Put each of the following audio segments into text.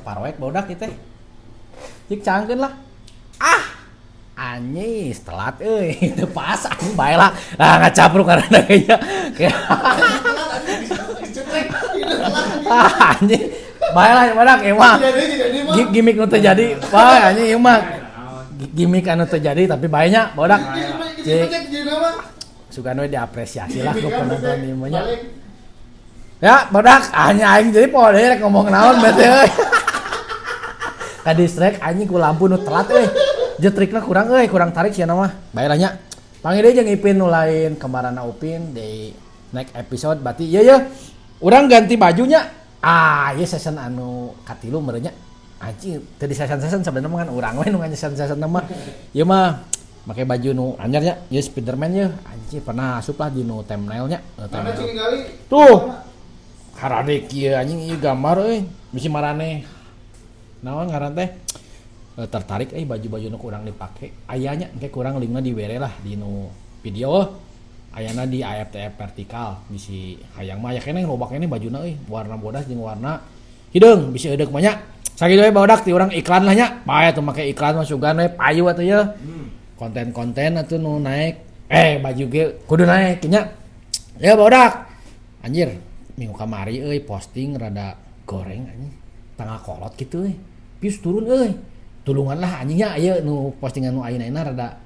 Paroek bodak ieu teh. Cik caangkeun lah. Ah, anjing telat euy, teu pas anjing, bae lah. Ah, ngacapruk karena kayaknya. Kayak ah, anjing. Bae lah badak ieu mah. Gimik nu teu jadi. Bae anjing ieu mah. Gimik anu teu jadi tapi bae nya badak. Cik sugan we diapresiasi lah ku penonton ieu mah nya. Ya, badak anjing, aing jadi poho deui rek ngomong naon berarti euy. Ka distract anjing ku lampu nu telat euy. Jetrikna kurang euy, kurang tarik sia mah. Bae lah nya. Panggil deui jeung Ipin nu lain kembarana Upin di next episode, berarti ieu ye. Urang ganti bajunya. Ah, ieu season anu katilu meureun nya. Anjing, teu di season-season sebenarnya mah kan urang we nu season-season mah. Ieu mah make baju nu anyar nya, ieu Spiderman ye. Anjing pernah asup lah di nu thumbnail nya. Mana Thumbnail. Cing ningali? Tuh. Harade kieu anjing ieu gambar euy. Bisi maraneh naon ngaran teh? Tertarik euy baju-baju nu kurang dipake. Aya nya engke kurang linkna dibere lah di nu video. Ayana di AFTF vertikal, bisi hayang mah aya keneh, loba keneh bajuna euy, warna bodas jeung warna hideung, bisi eudeuk mah nya. Sakitu we barudak ti urang, iklan lah nya. Bae atuh make iklan mah sugan we payu atuh ye. Konten-konten atuh nu naik, baju ge kudu naik nya. Ya barudak. Anjir, minggu kamari euy posting rada goreng anjing. Tangga kolot gitu euy. Views turun euy. Tulungan lah anjingnya ieu nu postingan nu ayeuna rada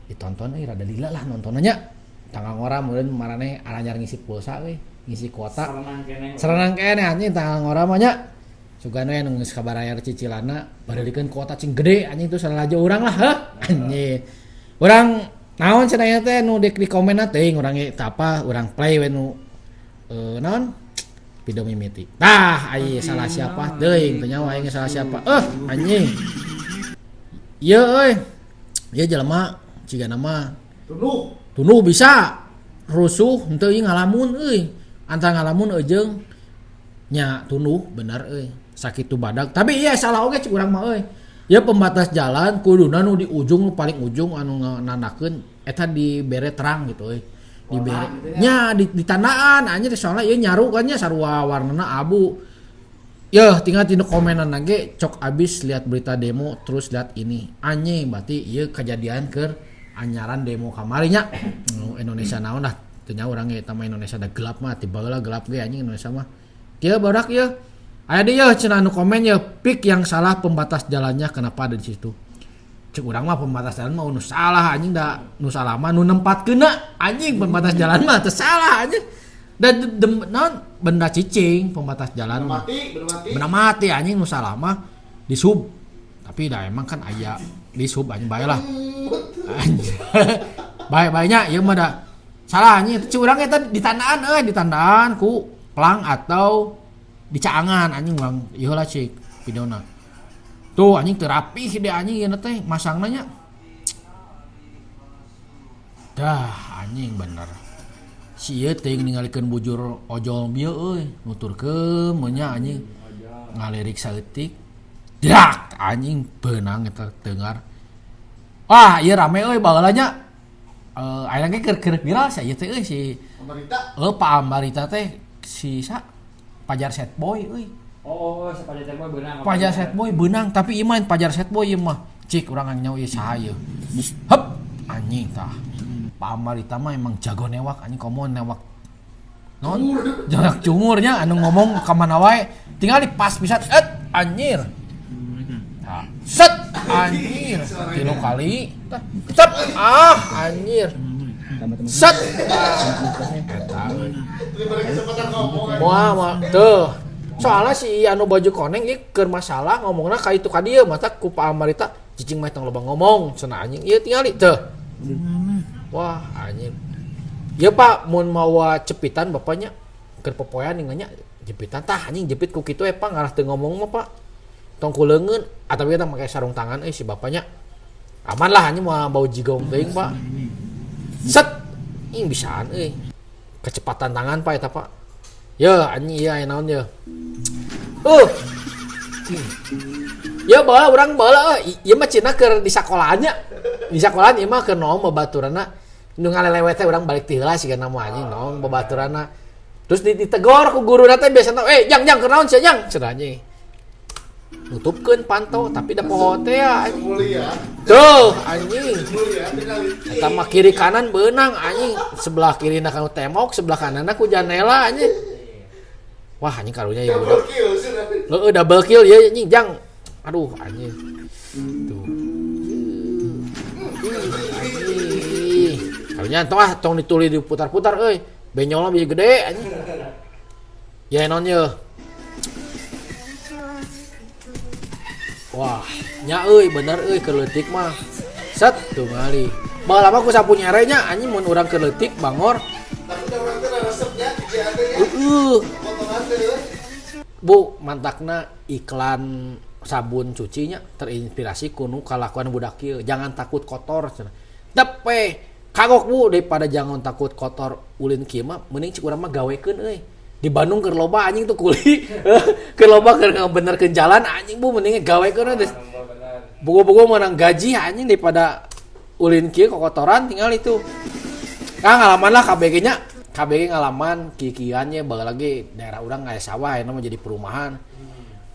ditonton euy, rada lila lah nontonnya. Tanggal ngora meureun maraneh aranyar ngisi pulsa euy, ngisi kuota. Sarenang keneh. Sarenang keneh anjing tanggal ngora mah nya. Sugan we nu geus kabarayar cicilana bareulikeun kuota cing gede anjing tuh salalajo urang lah heuh anjing. Urang naon cenah ieu teh nu di komenna teuing urang ge teu apa, urang play we nu naon video mimiti. Tah ai salah siapa teuing teu nyawa aing salah siapa. Anjing. Ieu euy. Ieu jelema cigana mah Tunduh. Tunduh bisa rusuh henteu ieu ngalamun euy. Antara ngalamun jeung nya tunduh bener euy. Sakitu badag. Tapi iya salah oge cik urang mah euy. Ya pembatas jalan kuduna nu di ujung, nu paling ujung anu nandakeun eta dibere terang gitu euy. Dibere nya ditandaan anjir, soalnya ieu nyaru kan nya sarua warnana abu. Yeuh tinggal tinu komenan ge cok abis lihat berita demo terus lihat ini. Anjing berarti ieu kejadian keur anyaran demo kamari nya. Nu Indonesia naon lah teu nyaho urang ge eta mah, Indonesia da gelap mah tiba heula gelap ge anjing Indonesia mah. Kieu barudak ieu. Aya deui yeuh cenah anu komen yeuh, pik yang salah pembatas jalannya, kenapa ada di situ. Cek urang mah pembatas jalan mah nu salah anjing, da nu salah mah nu nempatkeunna anjing, pembatas jalan mah teu salah anjing. Da naon benda cicing pembatas jalan mah. Mati, belum mati. Benda mati anjing, nu salah mah di sub. Tapi dah emang kan aya di sub anjing, bae lah. Anjing. Bae-baenya ieu mah da salah anjing. Cek urang eta ditandaan euy, ditandaan ku pelang atau dicaangan anjing urang ieu lah cik videona. Tuh anjing teu rapih deh anjing ieu teh masangna nya. Dah anjing bener. Si ieu teh ningalikeun bujur ojol bieu euy, nuturkeun mun nya anjing. Ngalirik saeutik. Dak anjing beunang eta teungar. Wah, ieu rame euy baheula nya. Ayeuna ge keur viral sia ieu teh euy si Ambarita. Pak Ambarita teh si sa Pajar Set Boy euy. Oh, si Pajar Set Boy beunang. Pajar Set Boy beunang, tapi ieu mah Pajar Set Boy ieu mah. Cik urang nyaho ieu saha ieu. Hep anjing tah. Pak Ambarita mah emang jago newak anjing, komo newak non jarak cungurnya anu ngomong ka mana wae tinggal di pas bisa et anjir. Tah, set anjir tilu kali tah tetep ah anjir set eta euy. Diberi kesempatan ngomong. Moal moal tuh. Soalnya si anu baju koneng ieu keur masalah ngomongna ka itu ka dieu mata ku Pak Ambarita cicing mah tong loba ngomong cenah anjing ieu tingali teu. Wah anjing. Ieu Pak mun mawa cepitan bapaknya keur popoean ninganya jepitan tah anjing jepit ku kitu Pak ngarah teu ngomong mah Pak. Tong ku leungeun atawa kita make sarung tangan euy si bapaknya. Aman lah anjing mah bau jigong teuing Pak. Set ing bisaan euy. Kecepatan tangan Pak eta Pak. Ye anjing ieu aya naon ye. Ya baheula urang baheula euy ieu mah cenah keur di sakolahan nya. Di sakolahan ieu mah keur noong babaturanna nu ngalelewet teh urang balik ti heula sigana mah anjing noong babaturanna. Terus ditegor ku guruna teh biasana, "Eh, jang jang keur naon sia jang?" cenah anjing. Nutupkeun panto tapi da poho teh ya anjing. Mulia. Tuh anjing. Mulia tinggal Eta mah kiri kanan beunang anjing. Sebelah kirina kanu tembok, sebelah kananna ku janela anjing. Wah anjing karunya ya Double budak. kill sudah. Heeh double kill ya anjing jang. Aduh anjing. Tuh. Anjing. Karunya tong ah tong dituli diputar-putar euy. Benyolna bisa gede anjing. Ya non ye. Wah, nya euy bener euy keur leutik mah. Set tuh ngali. Baheula mah ku sapu nyere nya anjing mun urang keur leutik bangor. Tapi da urang teh resepnya JAT nya. Heeh. Potongan teh euy. Bu, mantakna iklan sabun cucinya terinspirasi kunu kalakuan budak ieu. Jangan takut kotor cenah. Tepe kagok Bu daripada jangan takut kotor ulin kieu mah mending cik urang mah gawekeun euy. Di Bandung keur loba anjing tuh kuli. Keur loba keur ngabenerkeun jalan anjing Bu mending gawekeun we. Bogo-bogo menang gaji anjing daripada ulin kieu kokotoran tinggal itu. Nah, ngalaman lah KBG nya. KBG ngalaman kikiannya bae lagi daerah urang aya sawah ayeuna mah jadi perumahan.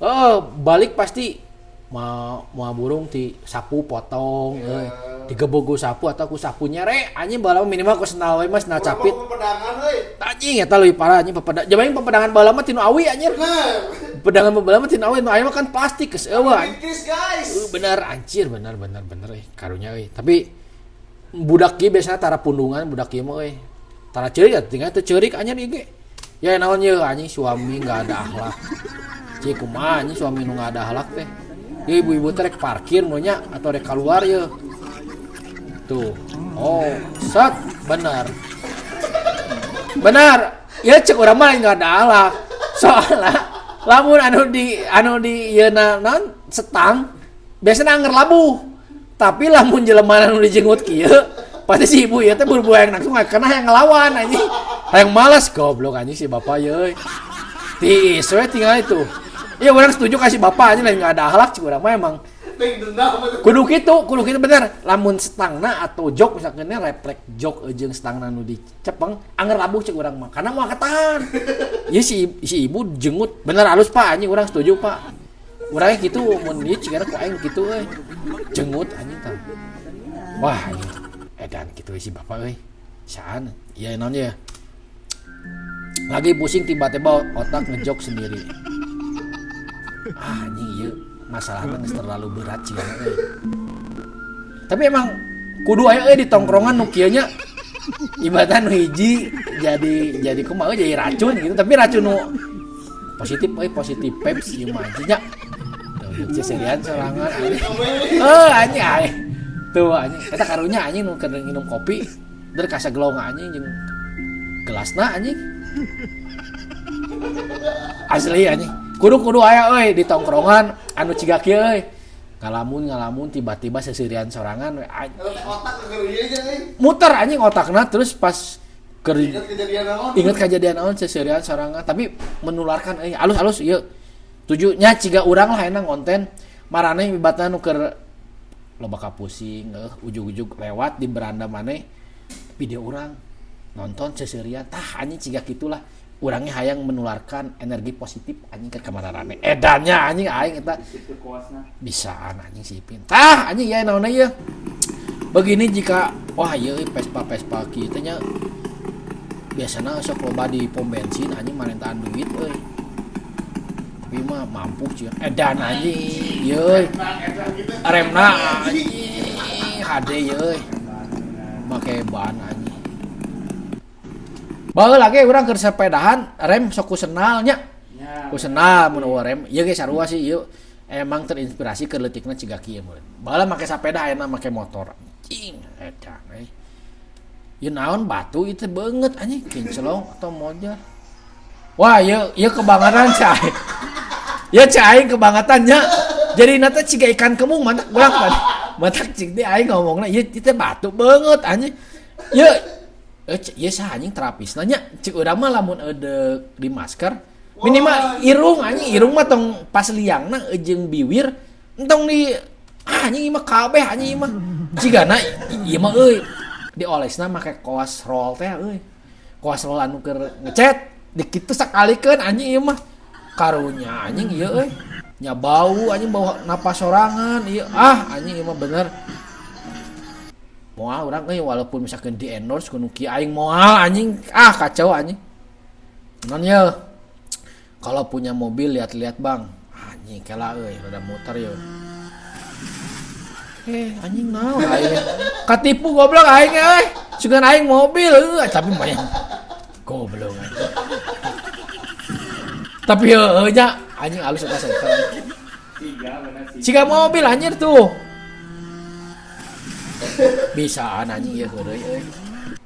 Oh, balik pasti mau burung ti sapu potong euy. Digebog ku sapu atau ku sapu nyere anjing baheula mah minimal ku sendal we mah sendal capit. Pepedangan euy. Anjing eta leuwih parah anjing pepedangan. Jaman pepedangan baheula mah tinu awi anjir. Pepedangan baheula mah tinu awi, nu aya mah kan plastik geus eueuh anjing. Guys. Bener anjir bener bener bener euy karunya euy. Tapi budak kieu biasana tara pundungan budak kieu mah euy. Tara ceurik ya tinggal teu ceurik anjir ieu ge. Ya naon ye anjing suami enggak ada akhlak. Cik kumaha anjing suami nu enggak ada akhlak teh. Ieu ibu-ibu teh rek parkir mun nya atau rek keluar ye. Tuh. Oh, set bener. Benar. Ya cek urang mah enggak ada akhlak. Soalna lamun anu di ieu na naon setang biasana anger labuh. Tapi lamun jelema anu dijenggut kieu pasti si ibu ieu teh buru-buru hayang langsung karena hayang ngelawan anjing. Hayang malas goblok anjing si bapak ye euy. Tiis we tinggal itu. Iya orang setuju kasih bapak anjing lain enggak ada akhlak cik urang mah emang. Kudu kitu bener. Lamun setangna atau jok misalkan refleks jok jeung setangna nu dicepeng anger labuh cik urang mah karena moal ketahan. Ieu si ibu jengut bener halus Pak anjing urang setuju Pak. Urangnya kitu mun ieu cigana ku aing kitu euy. Jengut anjing tah. Wah anjing edan kitu si bapak euy. Saan ieu naon ye? Lagi pusing tiba-tiba otak ngejok sendiri. Ah anjing ieu masalahnya geus terlalu berat sih euy. Tapi emang kudu aya euy di tongkrongan nu kieu nya. Ibaratna nu hiji jadi kumaha jadi racun gitu, tapi racun nu positif euy, positif vibes ieu mah anjing nya. Tuh seserian sorangan anjing. Heuh anjing aing. Tuh anjing eta karunya anjing nu keur nginum kopi der kasagelong anjing jeung gelasna anjing. Asli anjing. Kudu-kudu aya euy di tongkrongan anu ciga kieu euy. Ngalamun-ngalamun tiba-tiba seserian sorangan we anjing. Otak keur ieu nya euy. Muter anjing otakna terus pas keur inget kejadian naon. Inget kejadian naon seserian sorangan tapi menularkan euy alus-alus ieu. Tujunya ciga urang lah enak konten maraneh ibatna nu keur loba kapusing eueuh ujug-ujug lewat di beranda maneh video urang nonton seserian tah anjing ciga kitulah. Urangnya hayang menularkan energi positif anjing ke kamararane. Edannya anjing aing eta. Bisaan anjing si Ipin. Tah anjing ya naonna ieu. Begini jika wah ieu Vespa-Vespa kieu teh nya biasana sok loba di pom bensin anjing marentaan duit euy. Tapi mah mampu sih. Edan anjing ieu euy. Remna anjing HD ieu euy. Make ban anjing. Baheula lagi urang keur sepedahan rem sok ku senal nya. Ku senal mun eueuh rem ieu ge sarua sih ieu emang terinspirasi keur leutikna ciga kieu mun. Baheula make sepeda ayeuna make motor. Anjing edan euy. Ieu naon batu ieu teh beungeut anjing kinclong atau mojar. Wah ieu kebangetan cai. Ieu cai aing kebangetan nya. Jadi na teh ciga ikan kemung mantak urang kan. Mantak cik teh aing ngomongna ieu teh batu beungeut anjing. Ieu ieu saha anjing terapisna nya cik urang mah lamun eudek di masker minimal irung anjing irung mah tong pas liangna jeung biwir entong di anjing ieu mah kabeh anjing ieu mah cigana ieu mah euy diolesna make koas roll teh euy koas roll anu keur ngecet dikitu sakalikeun anjing ieu mah karunya anjing ieu euy Nya bau anjing, bau napas sorangan ieu. Ah, anjing ieu mah bener. Moal urang euy, walaupun misalkan di endorse ku nu kieu aing moal anjing. Ah, kacau anjing. Non ye. Kalau punya mobil lihat-lihat bang. Anjing kela euy, rada muter ye. Anjing naon aing. Katipu goblok aing euy. Sugan aing mobil euy, tapi mah goblok anjing. Tapi heueuh nya anjing alus eta center. Siga mobil anjir tuh. Bisaan anjing ieu heureuy euy.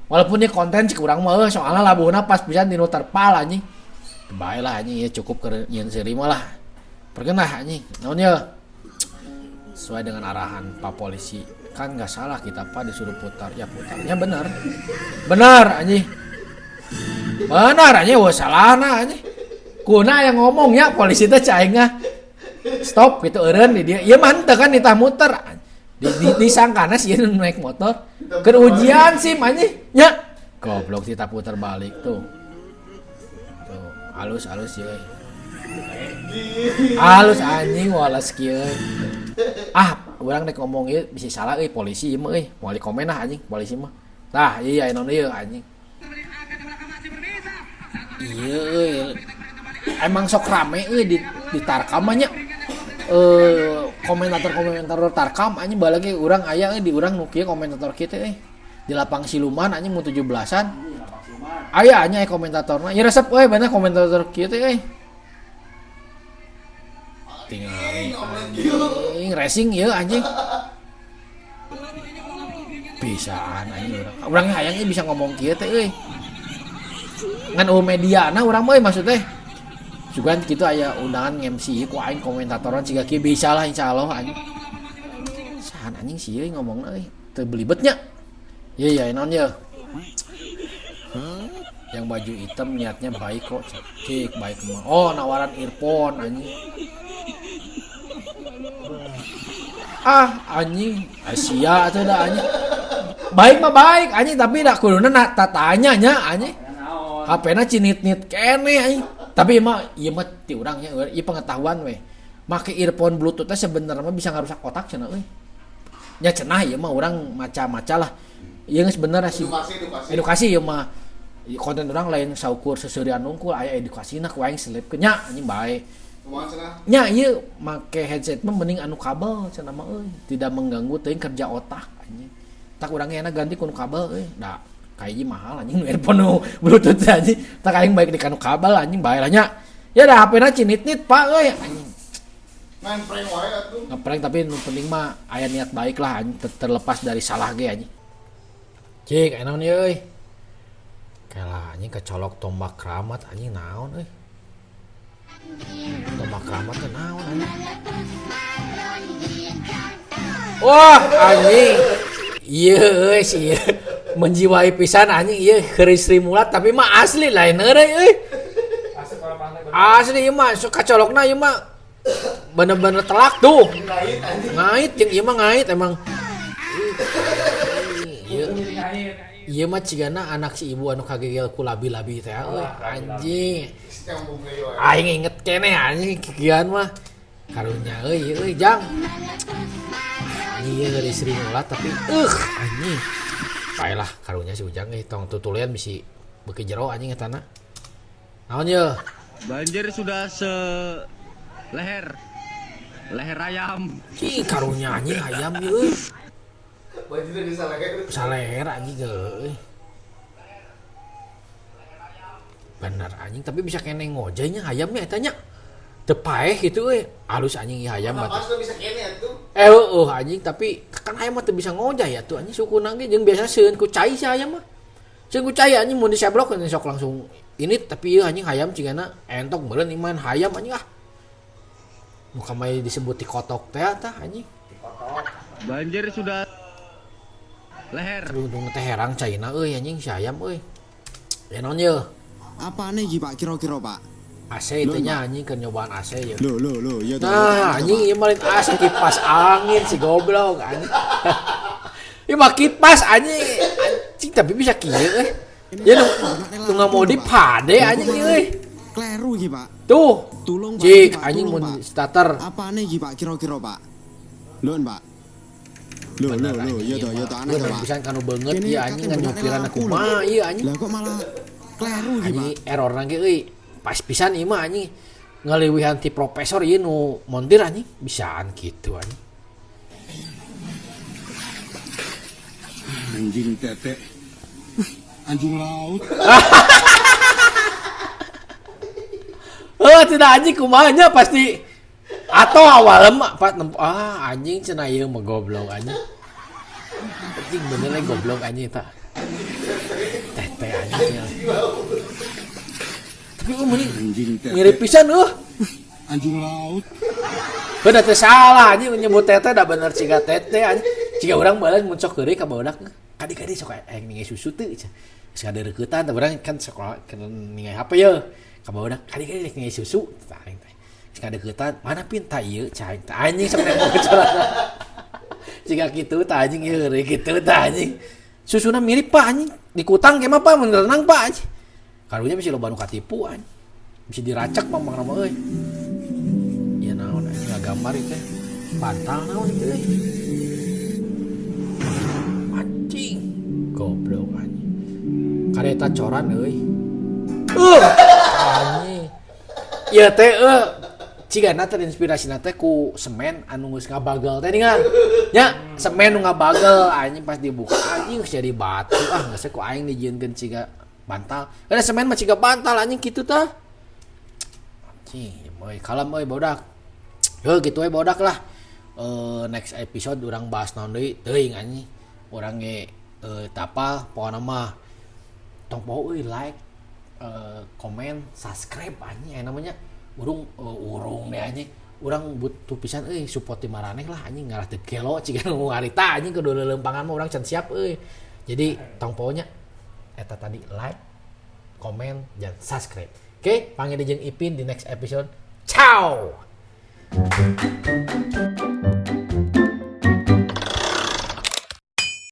Walaupun ini konten cik urang mah euy, soalna labuhna pas pisan dinu terpal anjing. Bae lah anjing ieu cukup keur nyieun seuri mah lah. Perkenah anjing. Naon ye? Sesuai dengan arahan Pak Polisi. Kan nggak salah kita Pak disuruh putar. Ya putarnya benar. Benar anjing. Benar anjing, wah salahna anjing. Kuna yang ngomong ya polisi teh cai aing stop gitu eureun di dia. Ieu mah henteu kan ditah muter. Disangkana sih ieu naik motor. Keur ujian sih anjing nya. Goblok kita putar balik tuh. Tuh, halus-halus ye. Halus anjing walas kieu. Ah, urang rek ngomong ieu bisa salah euy polisi ieu mah euy. Moal komen lah anjing polisi mah. Tah, iya naon ieu anjing. Iya euy. Emang sok rame euy di Tarkam mah nya. Komentator-komentator Tarkam anjing balagi urang aya euy di urang nu kieu komentator kieu teh euy. Di lapang siluman anjing mun 17-an. Aya nya komentatorna. Ya resep euy bener komentator kieu teh euy. Tingali anjing racing ieu anjing. Bisaan anjing urang. Urang hayang ieu bisa ngomong kieu teh euy. Ngan eueuh mediana urang mah euy maksud teh. Sugan kitu aya undangan MC ku aing komentatoran siga kieu bisa lah insyaallah anjing. Sahan anjing sih euy ngomongna euy teu belibet nya. Ye ya naon ye. Yang baju hitam niatnya baik kok. Cik baik mah. Oh nawaran earphone anjing. Ah anjing Asia atuh da anjing. Baik mah baik anjing tapi da kuduna na tatanya nya anjing. HP-na cinit-nit keneh anjing. Tapi mah ieu mah ti urang nya ieu pengetahuan weh. Make earphone bluetooth teh sebenarnya mah bisa ngarusak otak cenah euy. Nya cenah ieu mah urang maca-maca lah. Ieu geus bener sih. Edukasi, edukasi. Edukasi ieu mah. Konten urang lain saukur seserian nungkul aya edukasina ku aing selipkeun nya anjing bae. Kumaha cenah? Nya ieu make headset mah mending anu kabel cenah mah euy, tidak mengganggu teuing kerja otak anjing. Tak urang enak ganti ku nu kabel euy. Da kahiji mahal anjing nu earphone nu bluetooth anjing. Tak aing baik di kanu kabel anjing bae lah nya. Ya da HP-na cinit-nit Pak euy anjing. Main prank wae atuh. Ngeprank tapi nu penting mah aya niat baik lah anjing, terlepas dari salah ge anjing. Cik, aya naon ieu euy? Kela anjing kecolok tombak keramat anjing naon euy. Tombak keramat teh naon anjing. Wah anjing. Ieu euy si ieu menjiwai pisan anjing ieu heureuy Sri Mulat tapi mah asli lain heureuy euy. Asli ieu mah sok kacolokna ieu mah bener-bener telak tuh. Ngait anjing. Ngait jeung ieu mah ngait emang. Ieu. Ieu mah cigana anak si ibu anu kagegel ku labi-labi teh euy anjing. Aing inget keneh anjing kikian mah. Karunya euy euy jang. Anjing ieu dari Sri Mulat tapi anjing. Bae lah karunya si Ujang euy tong tutulian bisi beuki jero anjing etana. Naon ye? Banjir sudah se leher. Leher ayam. Ih karunya anjing ayam ieu euy. Banjir di saleher. Saleher anjing euy. Bener anjing tapi bisa kene ngojaynya ayamnya eta nya. Teu paeh gitu euy. Halus anjing ieu ayam Kenapa batas. teu bisa kene atuh? Heueuh anjing tapi kan ayam mah teu bisa ngojay atuh anjing sukuna ge jeung biasa sieun ku cai si ayam mah. Sieun ku cai anjing mun diseblok kan sok langsung ini tapi ieu anjing hayam cigana entok meureun ieu main hayam anjing ah. Nu kamari disebut dikotok teh tah anjing. Banjir sudah leher. Tapi untung teh herang caina euy anjing si ayam euy. Ya naon ye? Apane iki Pak kira-kira Pak? AC itu nya anjing keur nyobaan AC ye. Lho lho lho iya toh. Nah, anjing ieu mah lain AC kipas angin si goblok anjing. Ieu mah kipas anjing. Anjing tapi bisa kieu euy. Ya nu ngamodif pade anjing ieu euy. Kleru iki, Pak. Tuh. Tulung, Pak, Cik, iki, Pak, anjing tulung, mun Pak. starter. Apane iki, Pak, kira-kira, Pak? Lho, Pak. Lho, lho, Bener, lho, anjing, iya ieu toh, iya mah. toh, aneh toh, Bener Pak. pisan kanu beungeut Kene ieu anjing kate ngan benake nyupiran lampu lho. kumaha ieu anjing. Lah kok malah kleru iki, Pak. Anjing error ge euy. Pas pisan ieu mah anjing ngaliwihan ti profesor ieu nu montir anjing bisaan kitu anjing. Anjing tetek. Anjing laut. Eh tidak anjing kumaha nya pasti atau awalnya mah pas nempo ah anjing cenah ieu mah goblok anjing. Anjing bener we goblok anjing eta. Tete anjing. Tapi euy meuning Anjing tetek. mirip pisan euh. Anjing laut. Heuh teh salah anjing nyebut tete da bener ciga tete anjing. Ciga urang balas mun sok heureuy ka barudak. Kadi-kadi sok hayang ningai susu teu cenah. Geus ngadeureuketan teh urang kan sekolah keur ningai HP ye. Ka barudak kadi-kadi rek ningai susu tah aing teh. Geus ngadeukeutan mana pin tah ieu cai aing teh anjing sok nembok carana. Ciga kitu tah anjing ieu heureuy kitu tah anjing. Susuna mirip Pak anjing. Dikutang ke mah Pak mun renang Pak anjing. Karunya bisi loba nu katipu anjing. Bisa diracak mah mang mah euy. Ieu naon anjing ngagambar ieu teh. Bantal naon ieu teh. Anjing. Goblok anjing. Kareta coran euy. Anjing. Ieu teh euy cigana terinspirasina teh ku semen anu geus ngabagal teh ningan. Nya, semen nu ngabagal anjing pas dibuka anjing geus jadi batu ah geus ku aing dijieunkeun ciga bantal. Ada semen mah ciga bantal anjing kitu tah. Anjing, euy kalem euy bodak. Heuh kitu we bodak lah. Next episode urang bahas naon deui teuing anjing. Urang ge tapal pokona mah tong poho euy like, komen, subscribe anjing aya namanya. Urung urung deh anjing. Urang butuh pisan euy support ti maraneh lah anjing ngarah teu gelo ciga nu harita anjing kudu leuleumpangan mah urang can siap euy. Jadi tong poho nya eta tadi like, komen, dan subscribe. Oke, panggil jeung Ipin di next episode. Ciao.